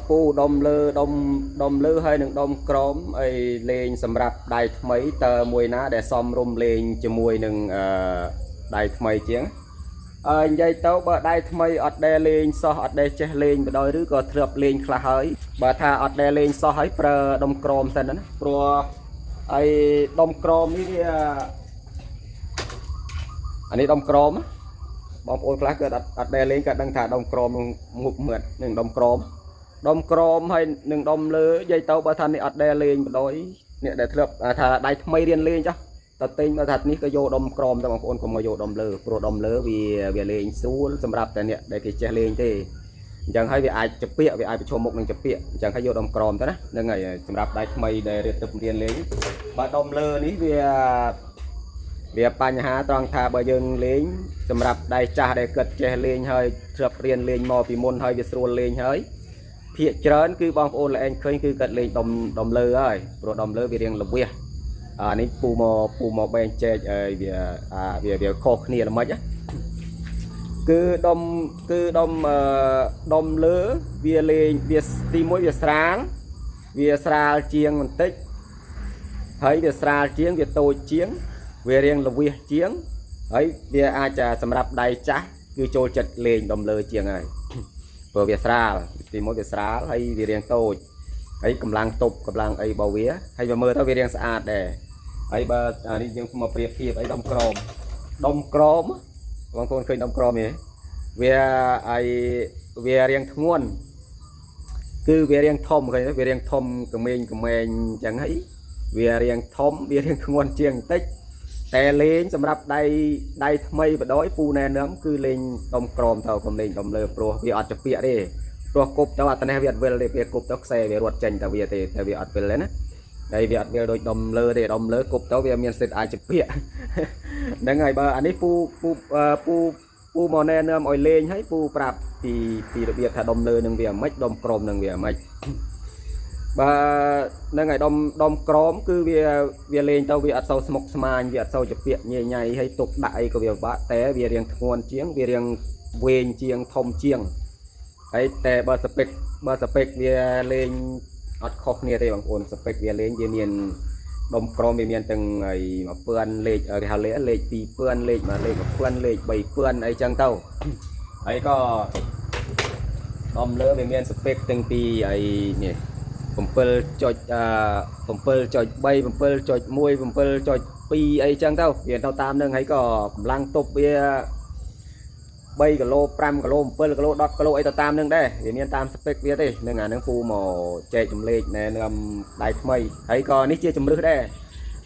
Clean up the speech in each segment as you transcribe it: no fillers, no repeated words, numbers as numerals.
ពូដុំលើដុំដុំលើហើយនឹងដុំក្រមអីលេងសម្រាប់ដៃថ្មីតើមួយណាដែលសមរម្យលេងជាមួយនឹងអឺដៃថ្មីជាងអើនិយាយទៅបើដៃថ្មីអត់ដែលលេងសោះអត់ដែលចេះលេងបដ ாய் ឬក៏ធ្លាប់លេងខ្លះហើយបើថាអត់ដែលលេងសោះហើយប្រើដុំក្រមសិនណាព្រោះអីដុំក្រមនេះវាអានេះដុំក្រមណាបងប្អូនខ្លះគាត់អត់ដែលលេងគាត់ដឹងថាដុំក្រមនឹងមុខមើលនឹងដុំក្រម ដុំក្រមហើយនឹងដុំលើនិយាយទៅបើថានេះអត់ដែលលេងបដ ாய் អ្នកដែលធ្លាប់ថាដៃថ្មីរៀនលេងចុះតើទិញបើថានេះក៏យកដុំក្រមទៅបងប្អូនកុំមកយកដុំលើព្រោះដុំលើវាវាលេងស្រួលសម្រាប់តែអ្នកដែលគេចេះលេងទេអញ្ចឹងហើយវាអាចចពាកវាអាចប្រឈមមុខនឹងចពាកអញ្ចឹងហើយយកដុំក្រមទៅណាហ្នឹងហើយសម្រាប់ដៃថ្មីដែលរៀនទៅរៀនលេងបើដុំលើនេះវាវាបញ្ហាត្រង់ថាបើយើងលេងសម្រាប់ដៃចាស់ដែលគិតចេះលេងហើយធ្លាប់រៀនលេងមកពីមុនហើយវាស្រួលលេងហើយ ភាកច្រើនគឺបងប្អូនល្អែងឃើញគឺគាត់លេងដុំដុំលើហើយព្រោះដុំលើវារៀងល្វះអានេះពូមកពូមកបែងចែកឲ្យវាអាវាវាខុសគ្នាល្មិចណាគឺដុំគឺដុំអឺដុំលើវាលេងវាទីមួយវាស្រាលវាស្រាលជាងបន្តិចហើយវាស្រាលជាងវាតូចជាងវារៀងល្វះជាងហើយវាអាចសម្រាប់ដៃចាស់គឺចូលចិត្តលេងដុំលើជាងហើយ ព្រោះវាស្រាលទីមួយវាស្រាលហើយវារាងតូចហើយកម្លាំងទប់កម្លាំងអីរបស់វាហើយបើមើលទៅវារាងស្អាតដែរហើយបើអានេះយើងមកប្រៀបធៀបអីដុំក្រមដុំក្រមបងប្អូនឃើញដុំក្រមទេវាអីវារាងធ្ងន់គឺវារាងធំឃើញទេវារាងធំក្មេងក្មេងអញ្ចឹងហើយវារាងធំវារាងធ្ងន់ជាងបន្តិចតែលេងសម្រាប់ដៃដៃថ្មីបដ ாய் ពូណែនាំគឺលេងដុំក្រមទៅកុំលេងដុំលើព្រោះវាអត់ចពាកទេព្រោះគប់ទៅអត្តនេះវាអត់វិលទេពេលគប់ទៅខ្សែវារត់ចេញតែវាទេតែវាអត់វិលទេណាហើយវាអត់វិលដូចដុំលើទេដុំលើគប់ទៅវាមានសិទ្ធអាចចពាក ហ្នឹងហើយបើអានេះពូពូពូពូមកណែនាំឲ្យលេងហើយពូប្រាប់ពីពីរបៀបថាដុំលើនឹងវាមិនដុំក្រមនឹងវាមិនបើហ្នឹងហើយដុំដុំក្រមគឺវាវាលេងទៅវាអត់សូវស្មុកស្មាញវាអត់សូវជាពាកញ៉ៃញ៉ៃហើយទុកដាក់អីក៏វាពិបាកតែវារៀងធ្ងន់ជាងវារៀងវែងជាងធំជាងហើយតែបើ spec បើ spec វាលេងអត់ខុសគ្នាទេបងប្អូន spec វាលេងវាមានដុំក្រមវាមានទាំងអី1000លេខគេហៅលេខលេខ2000លេខមួយលេខ1000លេខ3000អីចឹងទៅហើយក៏ដុំលើវាមាន spec ទាំងពីអីនេះ7ចុចអឺ7.3 7.1 7.2អីចឹងទៅវាទៅតាមនឹងហើយក៏កម្លាំងទប់វា3គីឡូ5គីឡូ7គីឡូ10គីឡូអីទៅតាមនឹងដែរវាមានតាម spec វាទេនឹងអានឹងពូមកចែកចម្លេកណែនាំដៃថ្មីហើយក៏នេះជាជំរឹះដែរ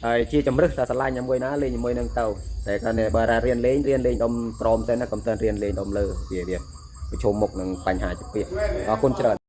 ហើយជាជំរឹះតែស្រឡាញ់ជាមួយណាលេងជាមួយនឹងទៅតែគាត់នេះបើរៀនលេងរៀនលេងដុំក្រមសិនណាកុំទាន់រៀនលេងដុំលើវាវាប្រឈមមុខនឹងបញ្ហាជាពាក្យអរគុណច្រើន។